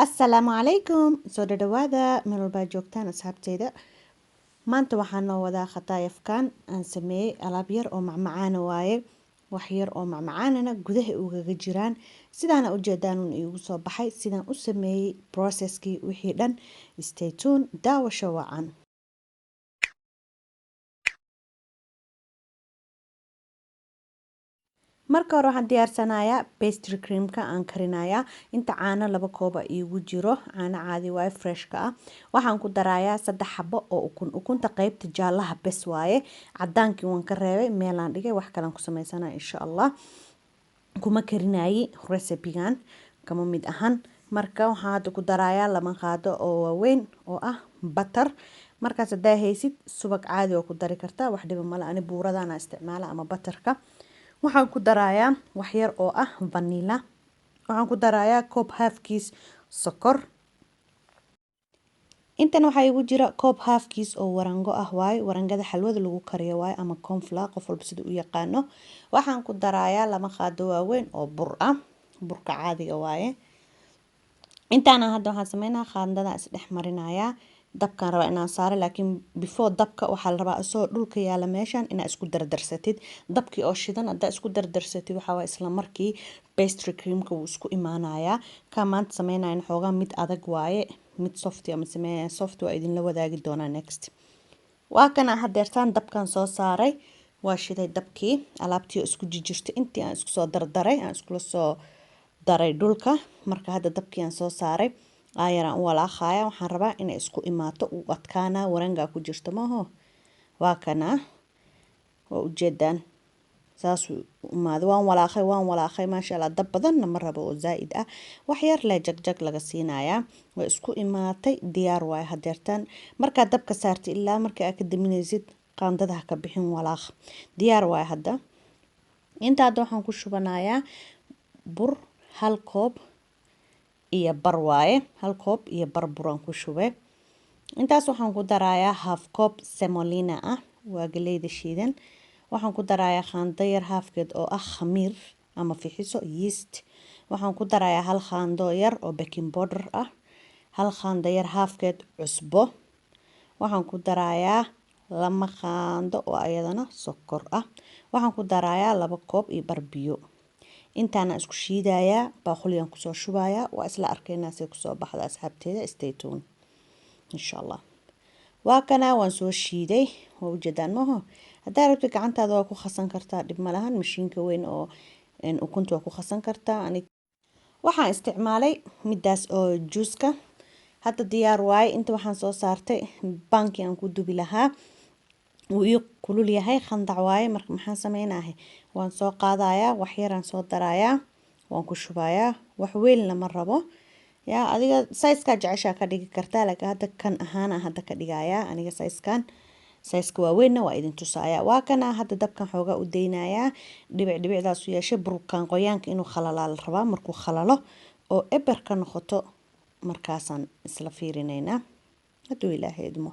Asalaamu calaykum, soo dhadhawaada meel walbaa joogtaan, asxaabteyda. Maanta waxaan noo wadaa khataayafkan aan sameeyey. Alaab yar oo macmacaana waaye, wax yar oo macmacaanana gudaha ugaga jiraan. Sidaana ujeedaan un iigu soo baxay sidaan u sameeyey, processkii wixii dhan. Stay tuned, daawasho wacan. Marka hore waxaan diyaarsanayaa pastry creamka aan karinayaa. Inta caano 2 kooba iigu jiro, caano caadi waaye, freshka ah. Waxaan ku darayaa 3 xabo oo ukun. Ukunta qeybta jaalaha bes waaye, cadaankii waan ka reebay, meelaan dhigay, wax kalaan ku sameysanaya insha Allah. Kuma karinayi, recipe-gan kama mid ahan. Marka waxaan hadda ku darayaa 2 qaado oo waaweyn oo ah butter. Markaas hadaa haysid subag caadi oo ku dari kartaa, wax dhiba male. Ani buuradana isticmaala ama butterka. Waxaan ku darayaa wax yar oo ah vanilla. Waxaan ku darayaa koob halfkiis sokor. Intan waxaa igu jira koob halfkiis oo warango ah waaye, warangada xalwada lagu kariyo waaye, ama cornflour, qof walba sida u yaqaano. Waxaan ku darayaa 2 qaado waaweyn oo bur ah, burka caadiga waaye. Intaana hadda waxaan sameynaa, qaandada isdhex marinayaa. Dabkaan rabaa inaan saaro, laakiin before dabka waxaa la rabaa isagoo dhulka yaala meeshan inaa isku dardarsatid. Dabkii oo shidan haddaa isku dardarsatid, waxaa waaye isla markii pastry creamka wuu isku imaanayaa. Ka maanta sameynayan xoogaa mid adag waaye, mid soft ama sameynaya soft waa idinla wadaagi doonaa next. Waa kana hadeertaan dabkan soo saaray, waa shiday dabkii. Alaabtii oo isku jijirtay intii aan isku soo dardaray, aan iskula soo daray dhulka. Marka hadda dabkii aan soo saaray, aayaraan u walaaqaya. Waxaan rabaa inay isku imaato, uu adkaanaa, warangaa ku jirto maaho. Waa kana, waa ujeedaan, saasuu imaaday. Waan walaaqay, waan walaaqay, maasha Allah. Dab badanna ma rabo oo zaa'id ah, wax yar leh jagjag laga siinayaa. Way isku imaatay, diyaar waaye hadeertaan. Markaad dabka saartay ilaa marka aad ka daminaysid, qaandada ha ka bixin, walaaq. Diyaar waaye hadda. Inta hadda waxaan ku shubanayaa bur 1 koob iyo bar waaye, 1 koob iyo bar buraan ku shubay. Intaas waxaan ku darayaa half koob semolina ah, waa galeyda shiidan. Waxaan ku darayaa qaando yar halfkeed oo ah khamiir ama fixiso, yeast. Waxaan ku darayaa 1 qaando yar oo baking powder ah, 1 qaando yar halfkeed cusbo. Waxaan ku darayaa 2 qaando oo ayadana sokor ah. Waxaan ku darayaa 2 koob iyo bar biyo. Intaana isku shiidayaa, baaquliyaan kusoo shubayaa. Waa isla arkaynaa say kusoo baxda, asxaabteeda. Stay tuned insha Allah. Waa kana, waan soo shiiday, waa ujeedaan maho. Haddaa rabtid gacantaada waa ku khasan kartaa, dhib ma lahan. Mashiinka weyn oo ukunta waa ku khasan kartaa. Ani waxaan isticmaalay midaas oo juuska. Hadda diyaar waaye. Inta waxaan soo saartay baankii aan ku dubi lahaa, wuu ii kulul yahay, khandac waaye. Marka maxaan sameynahay? Waan soo qaadayaa, wax yaraan soo darayaa, waan ku shubayaa. Wax weynna ma rabo. Yaa adiga sizekaa jeceshaa ka dhigi kartaa, laakiin hadda kan ahaana hadda ka dhigayaa aniga sizekan. Sizeka waaweynna waa idin tusaaya. Waa kana, hadda dabkan xoogaa u daynayaa, dhibic dhibicdaas u yeeshay. Burkan qoyaanka inuu khalalaa la rabaa. Markuu khalalo oo eber ka noqoto, markaasaan isla fiirinaynaa hadduu Ilaahay idmo.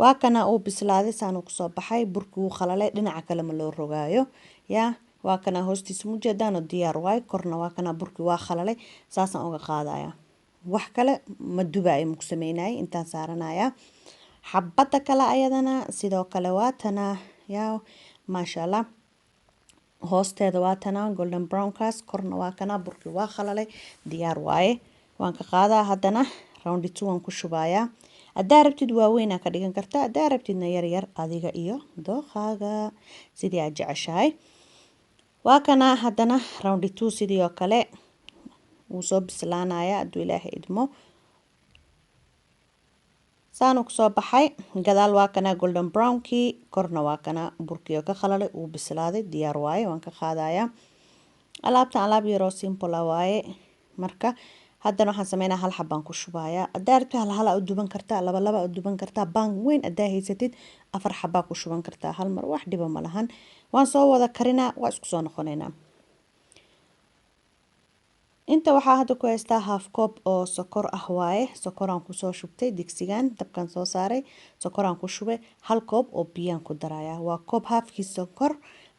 Waa kana, uu bislaaday, saanuu kusoo baxay. Burkii wuu khalalay, dhinaca kale ma loo rogaayo. Yaa waa kana, hoostiisa mujeedaano, diyaar waay. Korna waa kana, burkii waa khalalay, saasaan uga qaadaya. Wax kale ma dubaayo, maku sameynaya. Intaan saaranaya xabadda kale ayadana sidoo kale waa tana. Yaa maasha Allah, hoosteeda waa tana, golden brownkaas. Korna waa kana, burkii waa khalalay, diyaar waaye. Waan ka qaadaa haddana, round two waan ku shubayaa. Haddaa rabtid waaweynaa ka dhigan kartaa, haddaa rabtidna yaryar, adiga iyo dooqaaga, sidii aad jeceshahay. Waa kana, haddana round two sidii oo kale wuu soo bislaanaya hadduu Ilaahay idmo. Saanu kusoo baxay. Gadaal waa kana golden brownkii, korna waa kana burkii oo ka khalalay, uu bislaaday, diyaar waaye. Waan ka qaadayaa alaabtan, alaab yaroo simple ah waaye. Marka haddana waxaan sameynaa, hal xabaan ku shubayaa. Haddaa rabtid hal hal aa u duban kartaa, laba laba u duban kartaa. Baan weyn haddaa haysatid, afar xabaa ku shuban kartaa hal mar, wax dhiba ma lahan. Waan soo wada karinaa, waa isku soo noqonaynaa. Inta waxaa hadda ku haystaa half koob oo sokor ah waaye. Sokoraan kusoo shubtay digsigan, dabkan soo saaray, sokoraan ku shubay. 1 koob oo biyaan ku darayaa. Waa koob halfkii sokor,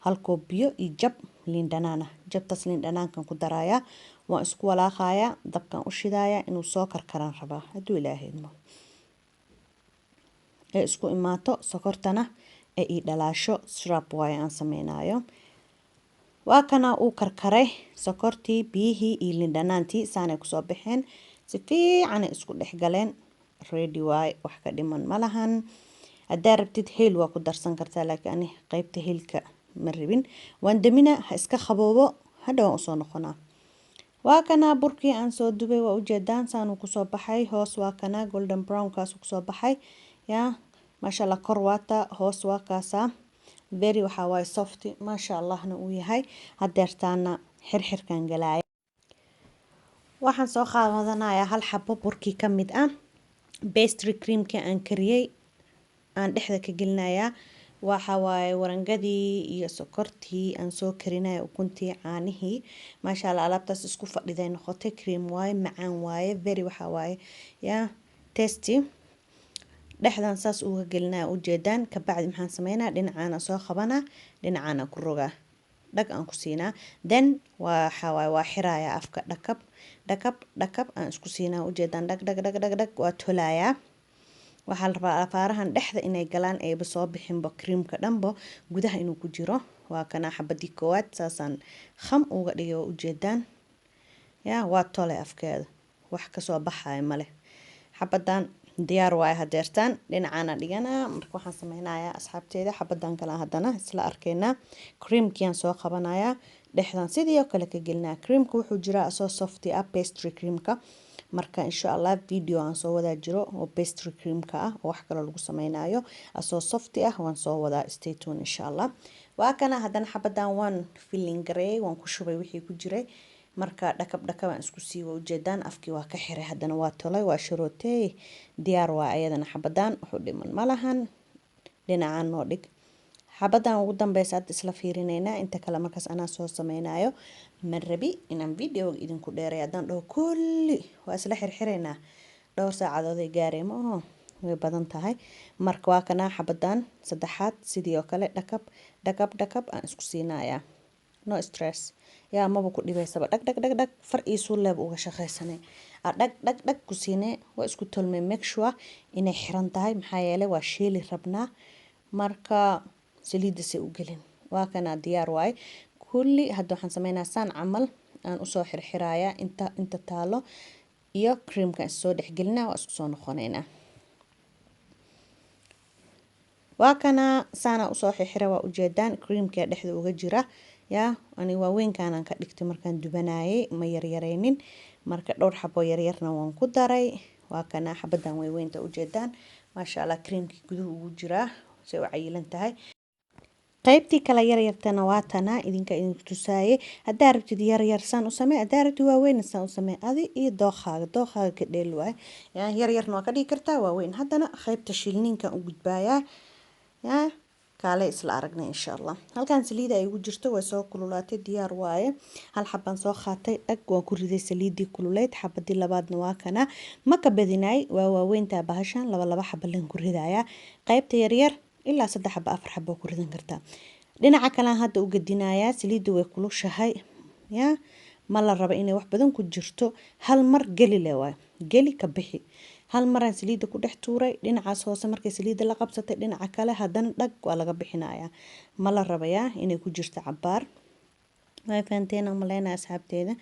1 koob biyo iyo jab liin dhanaan ah. Jabtaas liin dhanaankan ku darayaa. Waan isku walaaqayaa, dabkaan u shidayaa, inuu soo karkaraan rabaa hadduu Ilaahay idmo, ee isku imaato sokortana ee ii dhalaasho. Syrup waaye aan sameynayo. Waa kana, uu karkaray sokortii, biyihii iyo liindhanaantii saanay kusoo baxeen, si fiicanay isku dhex galeen. Ready waaye, wax ka dhiman ma lahan. Haddaa rabtid heel waa ku darsan kartaa, laakiin ani qeybta heelka ma rabin. Waan damina, ha iska qaboobo, hadha waan usoo noqonaa. Waa kana burkii aan soo dubay, waa ujeedaan saanuu kusoo baxay. Hoos waa kana, golden brown kaasuu kusoo baxay. Yaa maasha Allah, kor waata, hoos waa kaasaa, very waxaa waaye soft, maasha Allahna uu yahay. Hadeertaana xirxirkan galaaya. Waxaan soo qaadanayaa hal xabo burkii ka mid ah, pastry creamkii aan kariyey aan dhexda ka gelinayaa. Waxa waaye warangadii iyo sokortii aan soo karinaya, ukuntii, caanihii, maasha Allah. Alaabtaas isku fadhiday noqotay. Cream waaye, macaan waaye, very waxaa waaye yaa tasty. Dhexdan saas uga gelinaya, ujeedaan. Kabacdi maxaan sameynaa? Dhinacaana soo qabanaa, dhinacaana ku rogaa, dhag aan ku siinaa. Then waxa waaye waa xirayaa afka, dhakab dhakab dhakab aan isku siinaa, ujeedaan. Dhag dhag dhag dhag dhag, waa tolayaa. Waxaa la rabaa afaarahan dhexda inay galaan, ayba soo bixinba, creamka dhanbo gudaha inuu ku jiro. Waa kana xabadii koowaad, saasaan kham uga dhigay, waa ujeedaan. Ya, waa tole, afkeeda wax kasoo baxaya male. Xabadan diyaar waaye hadeertaan, dhinacaana dhiganaa. Marka waxaan sameynayaa, asxaabteeda, xabadan kale haddana isla arkeynaa. Creamkiaan soo qabanayaa, dhexdan sidii oo kale ka gelinaya. Creamka wuxuu jiraa asoo soft ah, pastry creamka. Marka insha Allah video aan soo wadaa jiro oo pastry creamka ah, oo wax kaloo lagu sameynayo, asoo soft ah waan soo wadaa. Stay tuned, insha Allah. Waa kana haddana xabadan, waan filling gareeyay, waan ku shubay wixii ku jiray. Marka dhakab dhakab aan isku sii, waa ujeedaan, afkii waa ka xiray, haddana waa tolay, waa sharootey, diyaar waa ayadana. Xabadan wuxuu dhiman ma lahan, dhinacaan noo dhig. Xabadan ugu dambeysa hadda isla fiirineynaa, inta kale markaas anaa soo sameynayo. Ma rabi inaan videoga idinku dheeray. Haddaan dhaho kulli waa isla xirxireynaa, dhowr saacadood ay gaareen, ma aho, way badan tahay. Marka waa kanaa xabadan saddexaad, sidii oo kale dhakab dhakab dhakab aan isku siinayaa. No stress, yaa maba ku dhibaysaba. Dhag dhag dhag dhag, far iyo suuleeb uga shaqaysanay, aa dhag dhag dhag ku siinee, waa isku tolmay. Make sure inay xiran tahay, maxaa yeelay waa shiili rabnaa. Marka saliidda say u gelin. Waa kanaa, diyaar waaye kulli. Hadda waxaan sameynaa saan camal aan usoo xirxirayaa inta inta taalo iyo creamka is soo dhexgelinaa. Waa isku soo noqoneynaa. Waa kana, saana usoo xirxira, waa ujeedaan, creamka dhexda uga jira. Yaa ani waaweynkaanaan ka dhigtay markaan dubanayay, ma yaryareynin. Marka dhowr xabo yaryarna waan ku daray. Waa kana xabadan weyweynta, ujeedaan, maasha Allah, creamkii guduhu ugu jiraa, say u cayilan tahay. Qaybtii kale yaryartana waa tana idinka idinku tusaaye. Haddaa rabtid yaryar saan u samee, haddaa rabtid waaweyn saan u samee, adi iyo dookhaaga, dookhaaga ka dheel waay. Yaa yaryarna waa ka dhigi kartaa, waaweyn. Haddana qaybta shilniinkan u gudbaayaa. Yaa kaale isla aragnay, insha Allah. Halkan saliida ay ugu jirto, way soo kululaatay, diyaar waaye. Hal xabaan soo qaatay, dhag waan ku riday saliidii kululeyd. Xabadii labaadna waa kana. Ma ka badinaay, waa waaweyntaa bahashan, laba laba xaba leen ku ridayaa. Qaybta yaryar ilaa saddex xaba, afar xaba ku ridan kartaa. Dhinaca kalean hadda u gedinayaa. Saliidda way kulushahay, yaa ma la rabo inay wax badan ku jirto. Hal mar geli le waay, geli ka bixi. Hal maraan saliidda ku dhex tuuray dhinacaas hoose. Markay saliidda la qabsatay, dhinaca kale haddana dhag waa laga bixinayaa. Ma la rabayaa inay ku jirto cabaar. Way fahanteen aan maleynaya, asxaabteeda.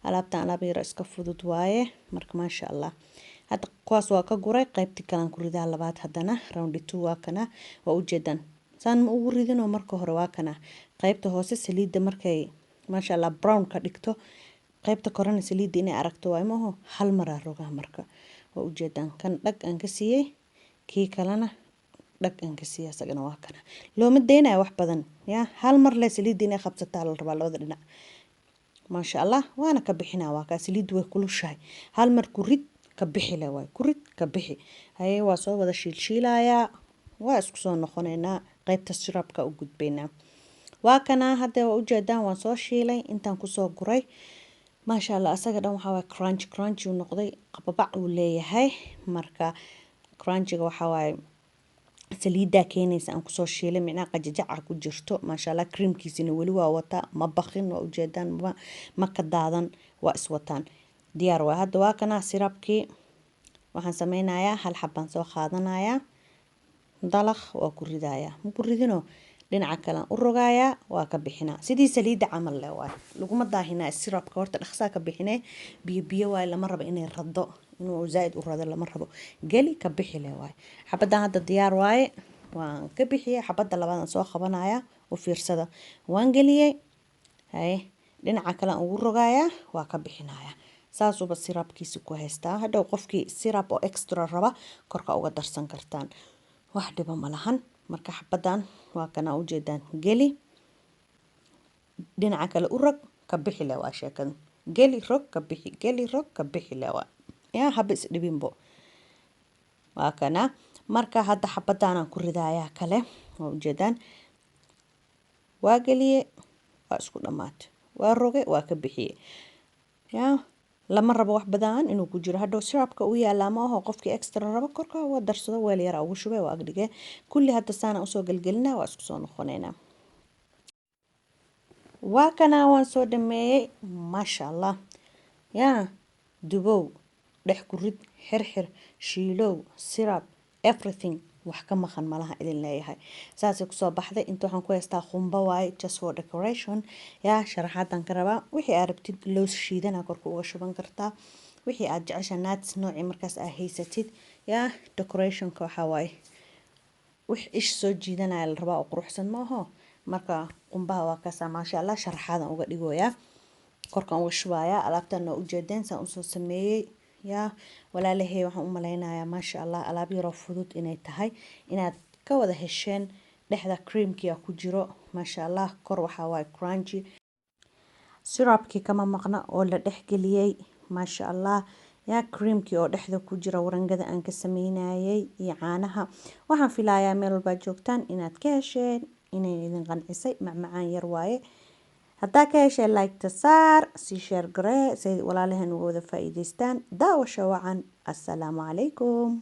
Alaabtan alaab yaro iska fudud waaye. Marka maasha Allah, hadda kuwaas waa ka guray. Qaybtii kalaan ku ridaa labaad haddana, round two. Waa kana, waa ujeedaan, saan ma ugu ridinoo marka hore. Waa kana qaybta hoose saliidda markay maasha Allah brown ka dhigto, qaybta korena saliidda inay aragto waay maaho. Hal maraa rogaa. Marka waa ujeedaan, kan dhag aan ka siiyey, kii kalena dhag aan ka siiyey, asagana waa kana. Looma deynayo wax badan, ya hal mar le saliidda inay qabsataa la rabaa labada dhinac. Maasha Allah, waana ka bixinaa. Waa kaa, saliiddu way kulushahay. Hal mar ku rid, ka bixi le waay, ku rid, ka bixi. Haye, waa soo wada shiilshiilayaa, waa isku soo noqoneynaa. Qaybta syrupka u gudbaynaa. Waa kana hadda, waa ujeedaan, waan soo shiilay, intaan kusoo guray. Maasha Allah, asaga dhan waxaa waaye crunch crunch uu noqday, qababac uu leeyahay. Marka crunchiga waxaa waaye saliidaa keenaysa aan kusoo shiilay, micnaha qajajaca ku jirto. Maasha Allah, creamkiisina weli waa wataa, ma baqin, waa ujeedaan, ma ka daadan. Waa iswataan, diyaar waay. Hadda waa kana syrupkii. Waxaan sameynayaa, hal xabaan soo qaadanayaa, dalaq waa ku ridayaa. Ma ku ridino, dhinaca kalean u rogayaa, waa ka bixinaa. Sidii saliidda camal leh waay, laguma daahinaa syrupka. Horta dhaqsaa ka bixinee, biyo biyo waay, lama rabo inay rado, inuu zaaid u rado lama rabo. Geli, ka bixi leh waay. Xabaddan hadda diyaar waaye, waan ka bixiyey. Xabadda labaadaan soo qabanaya, u fiirsada. Waan geliyey, haye, dhinaca kalean ugu rogayaa, waa ka bixinayaa. Saasuuba syrupkiisa ku haystaa. Hadhow qofkii syrup oo extra raba korka uga darsan kartaan, wax dhibo ma lahan. Marka xabaddan waa kana, ujeedaan. Geli, dhinaca kale u rog, ka bixi leh waa sheekada. Geli, rog, ka bixi, geli, rog, ka bixi leh waa yaa haba isdhibinbo. Waa kana. Marka hadda xabadaanaan ku ridayaa kale, waa ujeedaan. Waa geliye, waa isku dhammaatay, waa roge, waa ka bixiye. Yaa lama rabo wax badan inuu ku jiro, hadhow syrupka u yaalaa ma aho. Qofkii extra rabo korka waa darsado, weel yara ugu shubay, waa agdhigee. Kulli hadda saana usoo gelgelinaa, waa isku soo noqoneynaa. Waa kana, waan soo dhameeyey, maasha Allah. Yaa dubow, dhex ku rid, xirxir, shiilow, syrup, everything, wax ka maqan malaha idin leeyahay. Saasay kusoo baxday. Inta waxaan ku haystaa qumbo waaye, just for decoration. Yaa sharaxaadan ka rabaa. Wixii aad rabtid, loos shiidana korka uga shuban kartaa, wixii aad jecesha, nuts noocii markaas aad haysatid. Yaa decorationka waxaa waaye wix ish soo jiidanaya la rabaa oo quruxsan maaho. Marka qumbaha waa kaasaa, maasha Allah. Sharaxaadan uga dhigoyaa, korkan uga shubayaa. Alaabtan waa ujeedeen saan usoo sameeyey. Yaa walaalahey, waxaan u maleynayaa, maasha Allah, alaab yaroo fudud inay tahay, inaad ka wada hesheen. Dhexda creamkia ku jiro, maasha Allah. Kor waxaa waaye crunchy, syrupkii kama maqna oo la dhexgeliyey, maasha Allah. Yaa creamkii oo dhexda ku jira, warangada aan ka sameynayay iyo caanaha. Waxaan filayaa meel walbaad joogtaan inaad ka hesheen, inay idin qancisay. Macmacaan yar waaye. Haddaa ka hesheen, like-ta saar, sii share garee, say walaalaheen uga wada faa'iidaystaan. Daawasho wacan. Assalaamu calaykum.